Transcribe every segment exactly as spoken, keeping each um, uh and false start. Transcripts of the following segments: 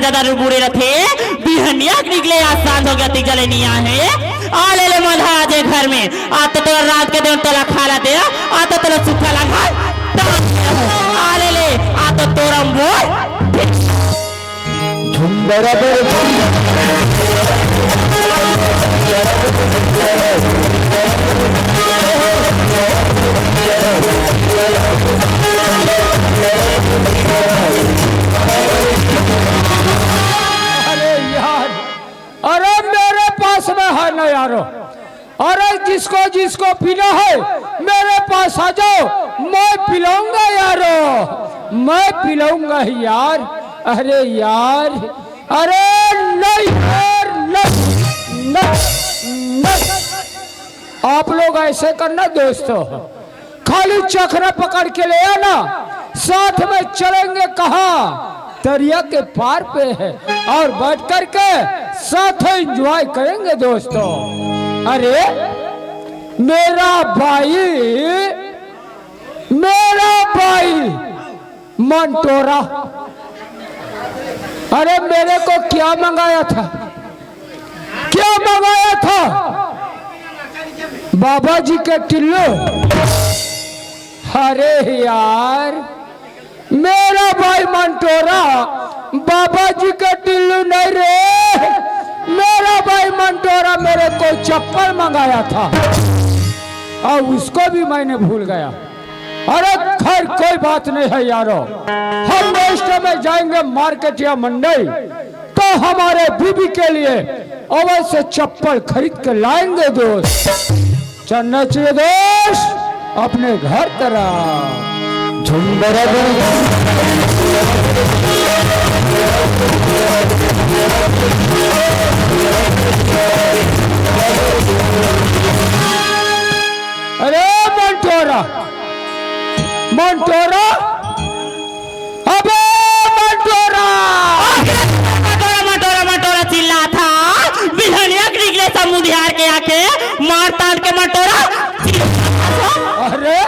ज्यादा रू बूड़े रथे, बिहनिया के निकले आज सांझ हो गया, तीजा ले निया हे। आ ले ले मंधा आज ए घर में, आ तो तोला रात के देन तोला खा ला दे, आ तो तोला सुखा ला खा, आ ले ले, आ तो तोरा मोर। अरे यार, अरे मेरे पास में है ना यारो। अरे जिसको जिसको पीना है मेरे पास आ जाओ, मैं पिलाऊंगा यारो, मैं पिलाऊंगा यार। अरे यार, अरे नहीं यार, नहीं, नहीं, नहीं। आप लोग ऐसे करना दोस्तों, खाली चखना पकड़ के ले आना, साथ में चलेंगे कहाँ? दरिया के पार पे है और बैठ करके साथ एंजॉय करेंगे दोस्तों। अरे मेरा भाई, मेरा भाई मंटोरा, अरे मेरे को क्या मंगाया था, क्या मंगाया था? बाबा जी के टिल्लू। अरे यार, मेरा भाई मंटोरा, बाबा जी के टिल्लू नहीं रे, मेरा भाई मंटोरा मेरे को चप्पल मंगाया था और उसको भी मैंने भूल गया। अरे खैर, कोई बात नहीं है यारो, हम नेक्स्ट में जाएंगे मार्केट या मंडी, तो हमारे बीबी के लिए अवश्य चप्पल खरीद के लाएंगे दोस्त। चलना चाहिए दोस्त अपने घर तरफ। झुंबर अरे मंटोरा, मंटोरा, अबे मंटोरा! मंटोरा, मंटोरा, मंटोरा चिल्लात हा। बिहनिया के निकले समुधियार के आके मार तान के मंटोरा चिल्लात हा। अरे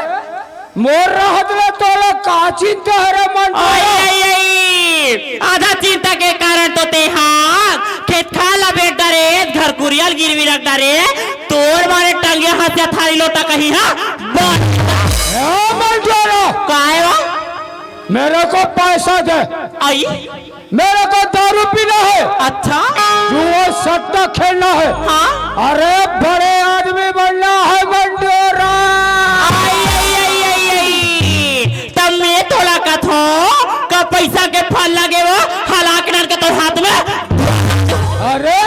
मोर रहत ले तोला का चिंता है रे मंटोरा? आई, आई, आई। आधा चिंता के कारण तो तेहा खेत खार ला बेच डारे, घर कुरिया ल गिरवी रख डारे, तोर मारे टंगिया हंसिया थारी लोटा कहीं हा बन। ए मंटोरा! काय हो? मेरे को पैसा दे। आई? मेरे को दारू पीना है। अच्छा? जुआ सट्टा खेलना है। हाँ? अरे बड़े आदमी बनना है मंटोरा। आई, आई, आई, आई, आई। तब मैं तोला कथो का पैसा के फल लगे वो हलाक नर के तोर हाथ में। अरे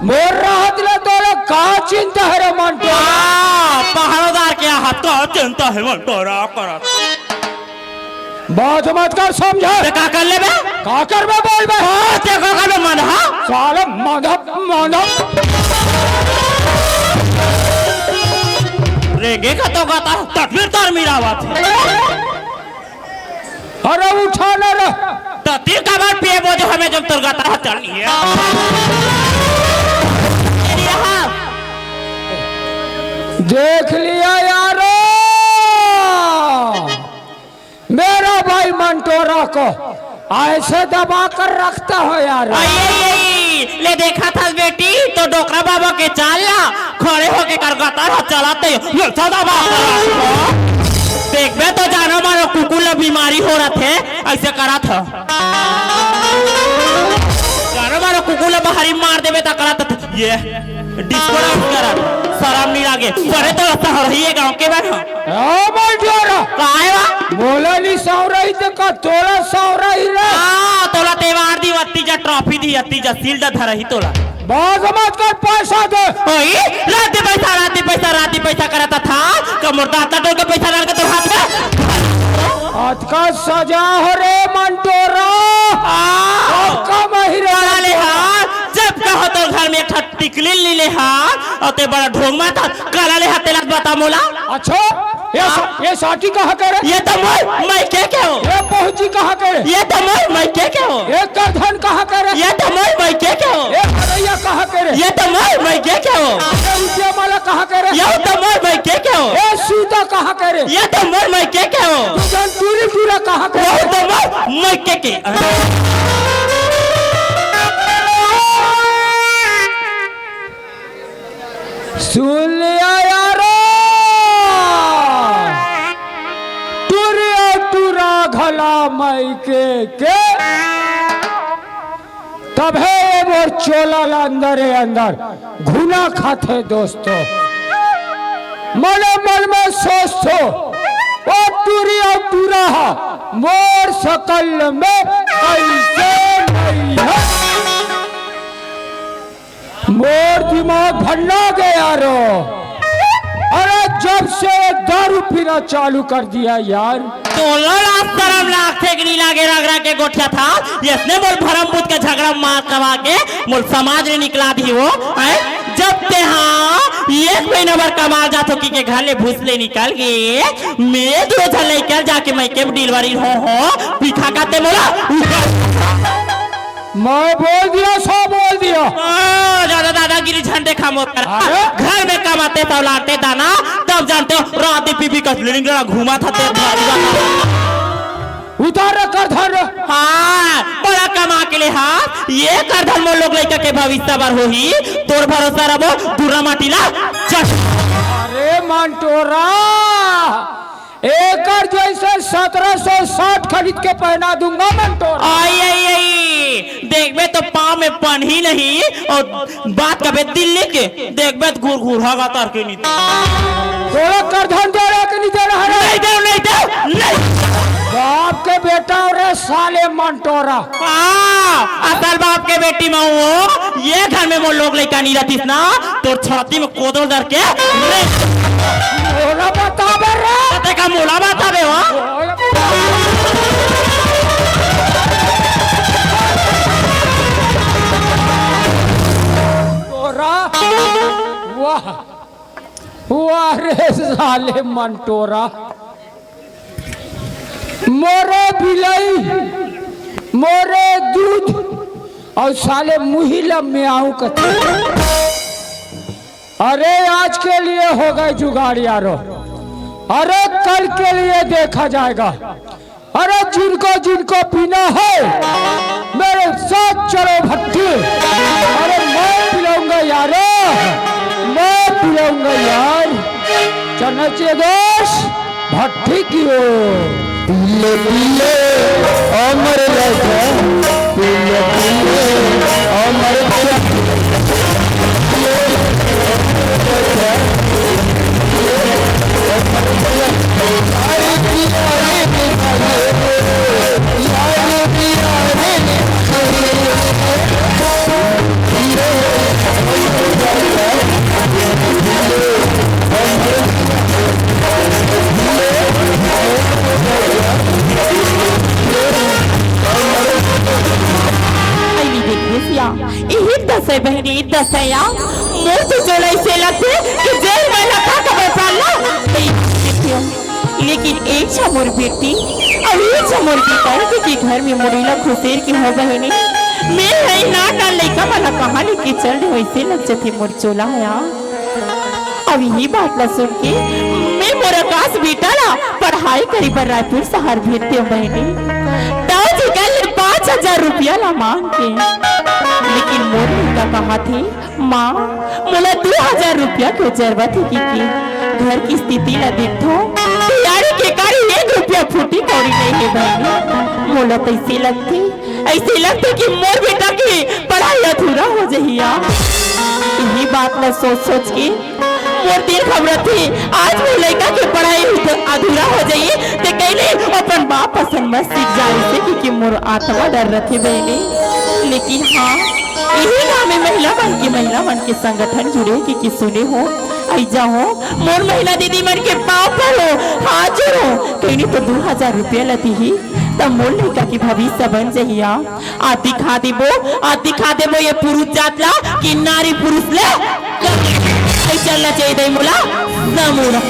मोर रहत ले तोला का चिंता है रे मंटोरा? आ, पहरोदार के हाथ का चिंता है मंटोरा करत। बात मत कर समझा। ते का कर लेबे? का करबे बोल बे? हाँ, ते का करबे मंधा? साला मंधा, मंधा। रेंगे का तो गाता तकबीर तार मिरावत। अरे उठा ना रे। तो तीर का बार पिए बोझ हमें जब तोर गाता है चल लिए। देख लिया यारो, मेरा भाई मंटोरा को ऐसे दबा कर रखता हो यारो। आई, आई, आई, ले देखा था बेटी, तो डोकरा बाबा के चाल ला, खड़े होके कर गाता रहा, चलाते हो, ये सदा बात करा। देखबे तो जानो मानो कुकुर ला बीमारी हो रहा थे, ऐसे करा था। जानो मानो कुकुर ला बाहरी मार देबे ता करा था। ये डिस्को डांस करा, शरम नहीं लागे। बड़े तो ऐसा हो रही है गांव के बारे में। ओ मंटोरा। काय बा? मोला नहीं सौरही ते का तोला सौरही रे। हाँ, तोला तेवार दी वत्ती जा ट्रॉफी दी अत्ती जा सील दा धरही तोला। बात मत कर, पैसा दे। ओई, रात दे पैसा, रात दे पैसा, रात दे पैसा करता था। कमर दाता डोल के पैसा डाल के तो हाथ में। हाथ का सजा हो रे मंटोरा। आ। आपका महिरा। काला ले हाथ, जब कहो तो घर में एक ठा टिकली ली ले हाथ, और ते बड़ा ढोंग मारता, काला ले हाथ तेला बता मोला। अच्छा, ये सा-, ये साटी कहाँ के रे? ये तो मोर मायके के हो। ये पहुँची कहाँ के रे? ये तो मोर मायके के हो। ये करधन कहाँ के रे? ये तो मोर मायके के हो। ये करैया कहाँ के रे? ये तो मोर मायके के हो। ये रुपया माला कहाँ के रे? ये तो मोर मायके के हो। ये सूता कहाँ के रे? ये तो मोर मायके के हो। तू जान टूरी टूरा कहाँ के रे? ये तो मोर मायके के। सुन लिया यारो, टुरिया टुरा घला मइके के, तभे ये मोर चोला ला अंदर ए अंदर घुना खाथे दोस्तों। मने मन में सोचथो, ओ टुरिया टुरा हा मोर सकल में अइसे नइ हे। मोर दिमाग भन्ना गे यारो। अरे, जब से ये दारू पीना चालू कर दिया यार। तोला लाज शरम लागथे कि नहीं लागे? रगरा के गोठियाथस, इसने मोर भरम पूत के झगरा मार कमा के मोर समाज ले निकला दिही हो, हैं? जब तेहा एक महीना बर कमा जाथो कि के घर ले भूस ले निकल गे, मैं दू झन लइका जाके मइके में delivery हो हो, पिठा काते मोला। मैं बोल दिया, सब बोल दिया। ओ, ज्यादा दादागिरी झन देखा मोर करा। अरे? घर में कमाते तब लाते दाना, तब जानते हो, रात दिन पी पी कस लेनिंग घूमा था तेरे भाई बता। उतार रख करधन। हाँ, बड़ा कमा के ले हाथ, ये करधन मोर लोग लइका के भविष्य बर होही, तोर भरोसा रबो, दूरा माटी ला, चट। अरे मंटोरा, एकर जइसे सतरह सौ साठ खरीद के पहना दूंगा मंटोरा। आई, आई, आई, देखबे तो पाँव में पनही नहीं अउ बात कबे दिल्ली के, देखबे तो घुरघुरहा गा तार के नीचे। तोला करधन दे रहा कि नहीं दे रहा रे? नहीं दे, नहीं दे, नहीं। बाप के बेटा अउ रे साले मंटोरा। हाँ, असल बाप के बेटी मैं हूँ। ये घर में मोर लोग लइका नहीं रहतीस ना, तोर छाती में कोदो धर के रे। मोला बताबे रे। तेका मोला बताबे हो। तोरा, वाह, वाह रे साले मंटोरा। मोरे बिलई, मोरे दूध, अउ साले मुही ल म्याऊ कथे। अरे, आज के लिए हो गए जुगाड़ यारो, अरे, कल के लिए देखा जाएगा। अरे, जिनको जिनको पीना है, मेरे साथ चलो भट्टी। अरे, मैं पिलाऊंगा यारो, मैं पिलाऊंगा यार। चलना चाहिए दोस्त, भट्टी की ओर। पीले पीले अमर राजा, पीले पीले अमर राजा। अइली देखिस या, इही दसई बहिनी, दसई या, मोर तो जोला इसे लगथे कि जेल में लखा का व्यापार ला, लेकिन एक झा मोर बेटी अउ एक झा मोर बेटा के, के घर में मोर ला खुसेर के हो बहिनी। मैं हई ना ना लइका मन ला कहाँ लेके चल दे, वइसे लग जथे मोर चोला ह। अब इही बात ला सुन के मैं मोर आकाश बेटा ला पढ़ाई करे बर रायपुर शहर भेज देव बहिनी। तव जेकर ले पाँच हजार रुपया ला मांग के, लेकिन मोर लइका कहाथे, माँ, मोला दू हजार रुपया के जरूरत हे कि, कि घर की स्थिति ला देखथो, दिहाड़ी के कारी एक रुपया फूटी कौड़ी नहीं हे बहिनी। मोला तो ऐसे लगथे, ऐसे लगथे कि मोर बेटा के पढ़ाई अधूरा हो जही। इही बात ला सोच सोच के मोर दिल घबराथे। आज मोर लइका के पढ़ाई अधूरा हो जही, ते कहिले अपन बाप असन मत सीख जा, ऐसे कि, कि मोर आत्मा डर रथे बहिनी। लेकिन हाँ, इही गाँव में महिला मन के, महिला मन के संगठन जुड़े हे कि, कि सुने हो, अइजा हो, मोर महिला दीदी मन के पाँव परो, हाथ जोड़ो, कहीं तो दू हजार रुपया ला दिही, तब मोर लइका के भविष्य बन जहिया। आ दिखा देबो, आ दिखा देबो ये पुरुष जात ला कि नारी पुरुष ले कइसे चलना चाहिए दई मोला समूह।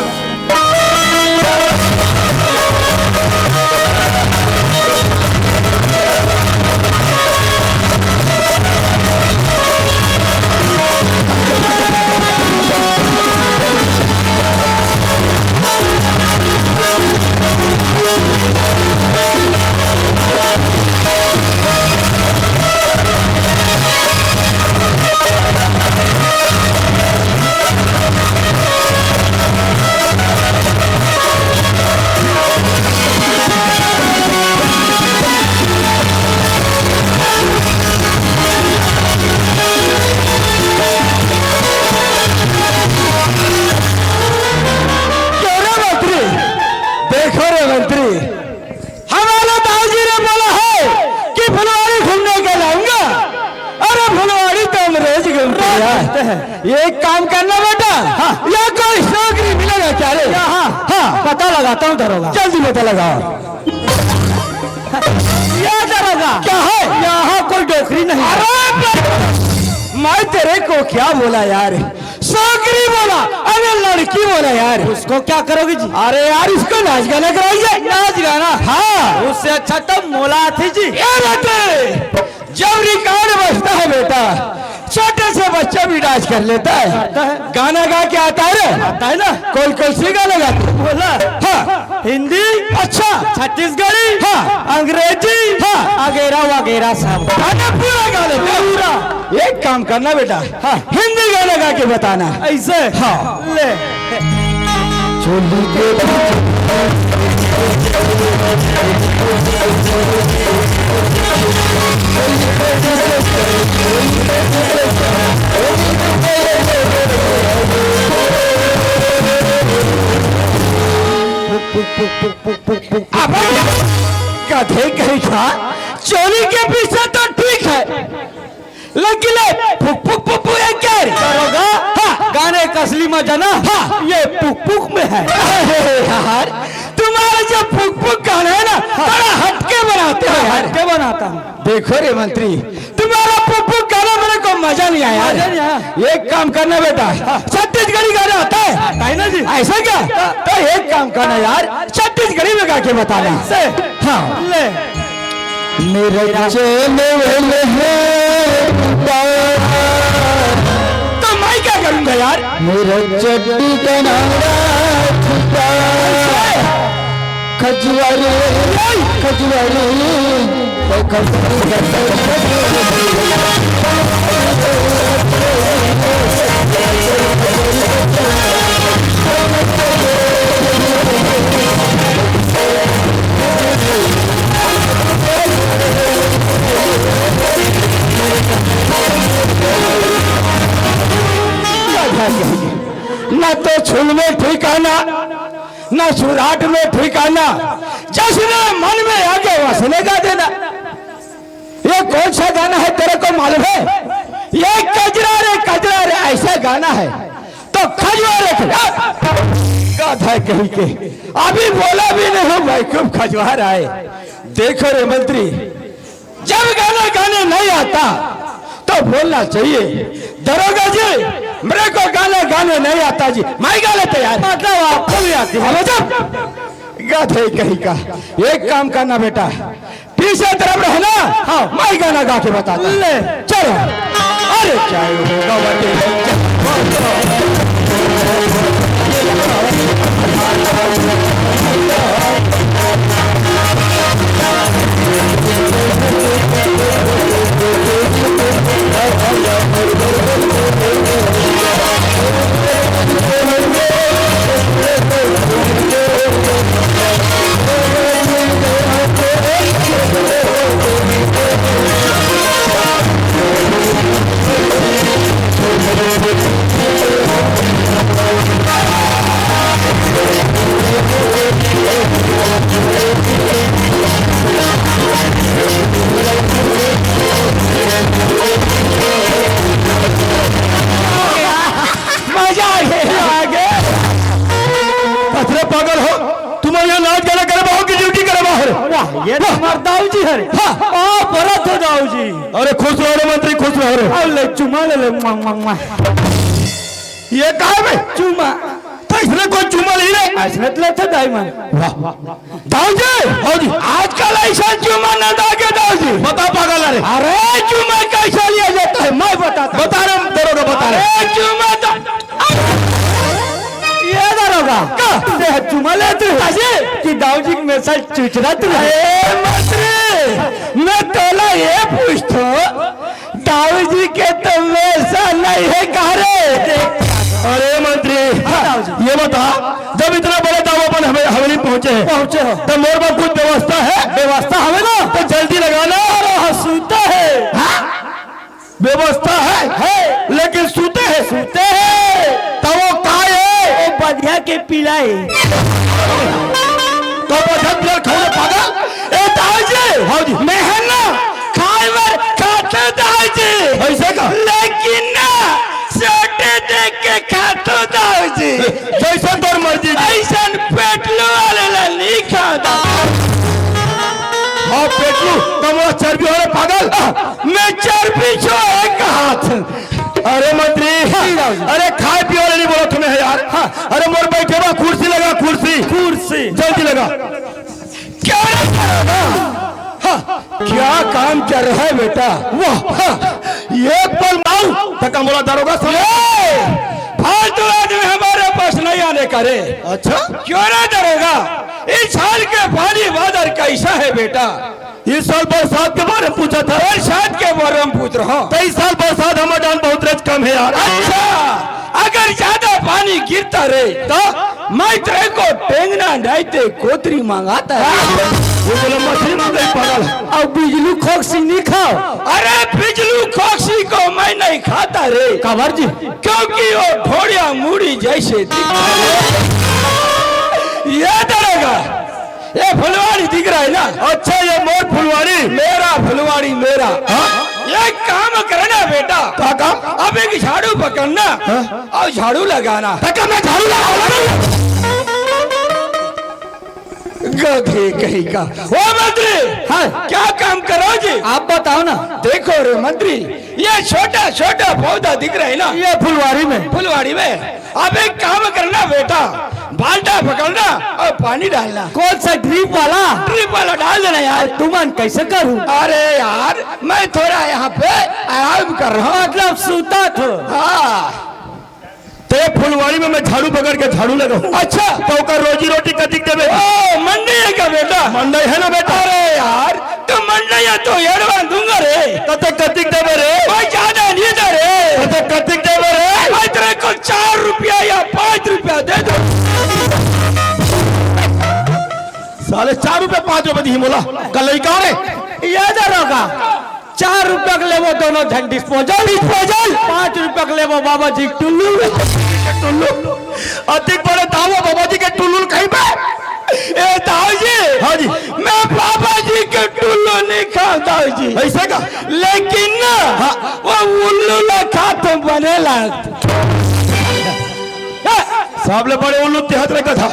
यार, एक काम करना बेटा, हाँ। यहाँ कोई सोकरी मिलेगा क्या रे? यहाँ। हाँ। पता लगाता हूँ दरोगा। जल्दी पता लगाओ। ये दरोगा। क्या है? यहाँ कोई डोकरी नहीं है। अरे बे-, मैं तेरे को क्या बोला यार? सोकरी बोला, अरे लड़की बोला यार। उसको क्या करोगे जी? अरे यार, उसको नाच गाना कराइए। नाच गाना? हाँ। उससे अच्छा तो मुलाकात ही जी। ये रहते जब रिकॉर्ड बजता है बेटा, छोटे से बच्चा भी डांस कर लेता है। करता है। गाना गा के आता है रे? आता है ना। कौन कौन सी गाना गाते? बोला। हाँ। हिंदी। अच्छा। छत्तीसगढ़ी। हाँ। अंग्रेजी। हाँ। वगैरह वगैरह सब। गाना पूरा गा लेते हैं। पूरा। एक काम करना बेटा, हाँ। हिंदी गाना गा के बताना। ऐसे? हाँ। ले। चोली के पीछे अबे गधे कहीं का, चोली के पीछे तो ठीक है, लेकिन ये पुक पुक पुक पुक ये क्या है? दरोगा, हाँ। गाने का असली मजा ना, हाँ। ये पुक पुक में है। अरे यार, तुम्हारा जो पुक पुक गाना है ना, हाँ। बड़ा हटके बनाते हो यार। हटके बनाता हूँ। देखो रे मंत्री, तुम्हारा पुक पुक गाना मेरे को मजा नहीं आया यार। मजा नहीं आया। एक काम करना बेटा, हाँ। छत्तीसगढ़ी गाना आता है? आता है ना जी। ऐसा क्या? हाँ। तो एक काम करना यार, छत्तीसगढ़ी में गा के बताना। से? हाँ। ले। मेरा चैन वेल है, तो मैं क्या करूंगा यार? मेरा चड्डी का नारा छुपा। खजुआर, खजुआर, खजुआर। ना तो छुल में ठिकाना, ना सुराट में ठिकाना, जसने मन में आगे वसने गा देना। ये कौन सा गाना है तेरे को मालूम है? ये कजरा रे कजरा रे ऐसा गाना है। तो खजवा रे खजवा, गाधा कहीं के, अभी बोला भी नहीं हूँ बेवकूफ खजवा रहा है। देखो रे मंत्री, जब गाना गाने नहीं आता तो बोलना चाहिए, दरोगा जी, मेरे को गाना गाने नहीं आता जी। मैं गा लेते यार। मतलब आपको भी आती है? अबे चुप, गाधे कहीं का। एक काम करना बेटा, पीछे तरफ रहना, हाँ। मैं गाना गा के बताता हूँ। ले। चलो। अरे क्या होगा बटे? मजा आ गया, आ गया। अरे पागल हो, तुम यहाँ नाच गाना करे बाहर की ड्यूटी करे बाहर। वाह, ये तो हमारे दाऊ जी हरे। हाँ। ओ, परत हो दाऊ जी। अरे खुश रहो रे मंत्री, खुश रहो रे। अब ले चुमा ले ले, मुआ, मुआ, मुआ। ये कहा बे? चुमा। तो इसने कोई चुमा नहीं रे। इसने तो लेते दाई मन। वाह, वाह, वाह। दाऊ जी, हाँ जी। आजकल ऐसा चुमा ना दागे दाऊ जी। बता पागल, अरे। अरे चुमा कैसा लिया जाता है, मैं बताता हूँ। बता रहे हम, दरोगा बता रहे। अरे चुमा तो, ये दरोगा। का? ते चुमा लेते हो? अजय। कि दाऊ जी में से चुचरा तू है? ए मंत्री, मैं तोला ये पूछतो, दाऊ जी के तो वैसा नहीं है का रे? अरे मंत्री, हाँ, दाऊ जी। ये बता, जब इतना बड़े दाऊ अपन हवे-, हवेली पहुंचे हैं, पहुंचे हो। तो मोर बर कुछ व्यवस्था है? व्यवस्था हवे ना? तो जल्दी लगाना। अरे हाँ, सूते है। हाँ? व्यवस्था है? है। लेकिन सूते है? सूते है। तो वो का है? वो बधिया के पीला है। तो बधिया पीला खाओ पागल। ए दाऊ जी, हाँ जी। मैं है ना, खाए बर खाते दाऊ जी। ऐसे का? लेकिन ना, देख के खाथों दाऊ जी। जइसन तोर मर्जी जी। अइसन पेटलू वाले ला नहीं खाथों दाऊ। हाँ, पेटलू, त मोला चर्बी हो रे पागल। मैं चर्बी छो एक हाथ। अरे मंत्री, जी दाऊ जी। अरे खाए पिए वाले नहीं बोलत हँव यार। हाँ। अरे मोर बइठे बर कुर्सी लगा, कुर्सी। कुर्सी। जल्दी लगा। क्या रे दरोगा? हाँ, क्या काम कर रहा है बेटा? वाह, हाँ, एक पल माऊ, त का मोला दरोगा समझ? ये फालतू आदमी हमारे पास नहीं आने का रे। अच्छा? क्यों रे दरोगा, इस साल के पानी बादल कैसा है बेटा? इस साल बरसात के बारे में पूछा था। बरसात के बारे में पूछ रहा हूँ। तो इस साल बरसात हमर डाहर बहुत रेच कम है यार। अच्छा, अगर ज्यादा पानी गिरता रे, तो? मैं तेरे को टेंगना नहीं ते कोतरी मंगाता है। वो बोला, "मछली मंगाई, पागल।" अब बिजलू खोकसी नहीं खाओ। अरे, बिजलू खोकसी को मैं नहीं खाता रे। काबर जी? क्योंकि वो ढोड़िया मुड़ी जैसे दिखता है। ये दरोगा, ये फुलवाड़ी दिख रहा है ना? अच्छा, ये मोर फुलवाड़ी। मेरा फुलवाड़ी, मेरा। हाँ? एक काम करना बेटा। का काम? अब एक झाड़ू पकड़ना। हाँ? और झाड़ू लगाना। तक मैं झाड़ू लगा। गधे कहीं का। ओ मंत्री, हाँ। क्या काम करो जी? आप बताओ ना। देखो रे मंत्री, ये छोटा छोटा पौधा दिख रहा है ना? ये फुलवारी में। फुलवारी में। अब एक काम करना बेटा, बाल्टा पकड़ना और पानी डालना। कौन सा, ड्रिप वाला? ड्रिप वाला डाल देना यार। तुमन कैसे करूँ? अरे यार, मैं थोड़ा यहाँ पे आराम कर रहा हूँ। मतलब सूता थो। हाँ। ते फुलवारी में मैं झाड़ू पकड़ के झाड़ू लगाऊँ। अच्छा। तो ओकर रोजी रोटी कतिक देबे? ओ, मंडी है का बेटा? मंडी है ना बेटा? अरे यार, तो मंडी है तो एडवांस दूंगा रे। तो ते कतिक देबे रे? भाई, ज्यादा नहीं दे रे। तो ते कतिक देबे रे? मैं तेरे को चार रुपया या पाँच रुपया दे दूँ। साले चार रुपया पाँच रुपया दिही मोला, का लइका रे? ये दरोगा, चार रुपया के लेबो दोनों झन डिस्पोजल, डिस्पोजल। पाँच रुपया के लेबो बाबा जी के टुल्लू। टुल्लू। अतिक बड़े दावा बाबा जी के टुल्लू कहीं पे। ए दाऊ जी। हाँ जी। मैं बाबा जी के टुल्लू नहीं खाऊं दाऊ जी। ऐसे का? लेकिन ना, हाँ। वो उल्लू ला खा तो बने लाग। सब ले बड़े उल्लू तिहत रे गधा।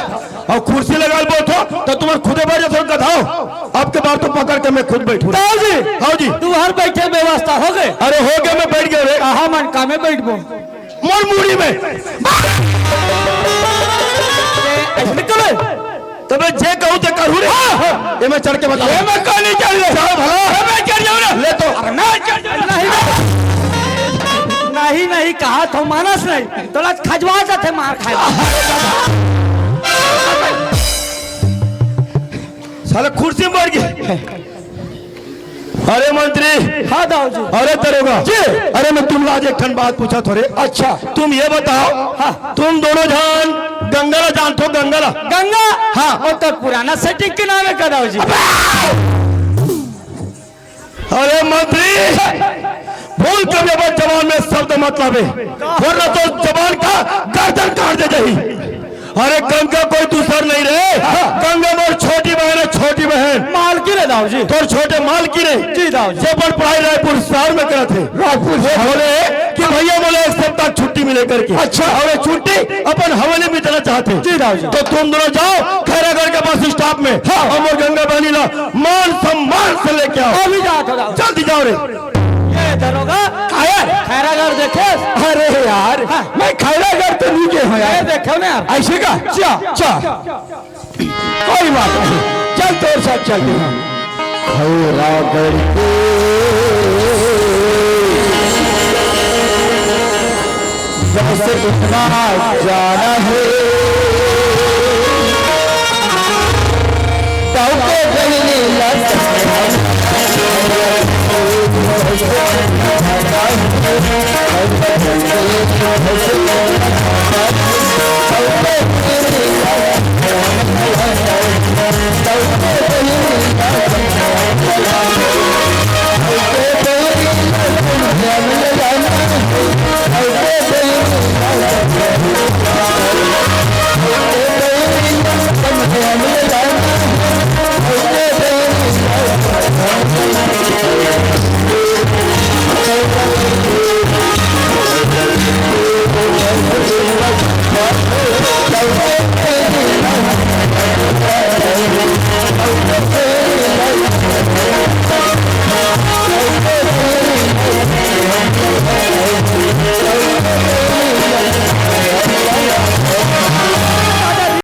अउ कुर्सी लगा बोलथो, तो तुमन खुदे बैठ जाथो गधाओ। अब के बार तो पकड़ के मैं खुद बैठूँ। दाऊ जी, हाँ जी। तुहर बैठे व्यवस्था हो गए? अरे हो गए, मैं बैठ गया रे। कहाँ मन का में बैठबो? मोर मुड़ी में। ऐसे निकले। तबे जे कहूँ ते करूँ रे। हाँ। ये मैं चढ़ के बताऊँ। ये मैं कहाँ नहीं चढ़ ले? चढ़ भला। ये मैं चढ़ जाऊँ ना। ले तो। अरे मैं चढ़ जाऊँ। नहीं, नहीं, नहीं, कहा तो मानस नहीं। तोला खजवा जाथे मार खाए। साला कुर्सी में बैठ गए। अरे मंत्री। हाँ दाऊ जी। अरे दरोगा। जी। अरे मैं तुमला आज एक ठन बात पूछत हों रे। अच्छा। तुम ये बताओ। हाँ। तुम दोनों झन गंगा ला जानथो, गंगा ला? गंगा? हाँ। वो तो पुराना सेटिंग के नाम है का दाऊ जी? अरे मंत्री, भूल कभी अपन जबान में शब्द मत लावे, वरना तो जबान का गर्दन काट दे जाही। अरे गंगा कोई दूसर नहीं रे, गंगा मोर छोटी बहन है, छोटी बहन। मालकिन है दाऊ जी। तोर छोटे मालकिन है। जी दाऊ जी। जे अपन पढ़ाई रायपुर शहर में करत हे। रायपुर वो शहर। बोले कि भैया मोला एक सप्ताह छुट्टी मिले करके। अच्छा। अउ ये छुट्टी अपन हवेली में बिताना चाहत हे। जी दाऊ जी। तो तुम दोनों जाओ खैरागढ़ के बस स्टॉप में। हाँ। अउ मोर गंगा बहनी ला मान सम्मान से लेके आओ। अभी जात हो दाऊ। जल्दी जाओ रे। ये दरोगा। काहे? खैरागढ़ देखे? अरे यार, हाँ। मैं खैरागढ़ तो नहीं गए हूँ यार। ये देखे ना यार। ऐसे का? जा, जा। कोई बात नहीं, चल तोर साथ चलते हैं। खैरागढ़ के बस इतना जाना है, गाँव के बहनी लग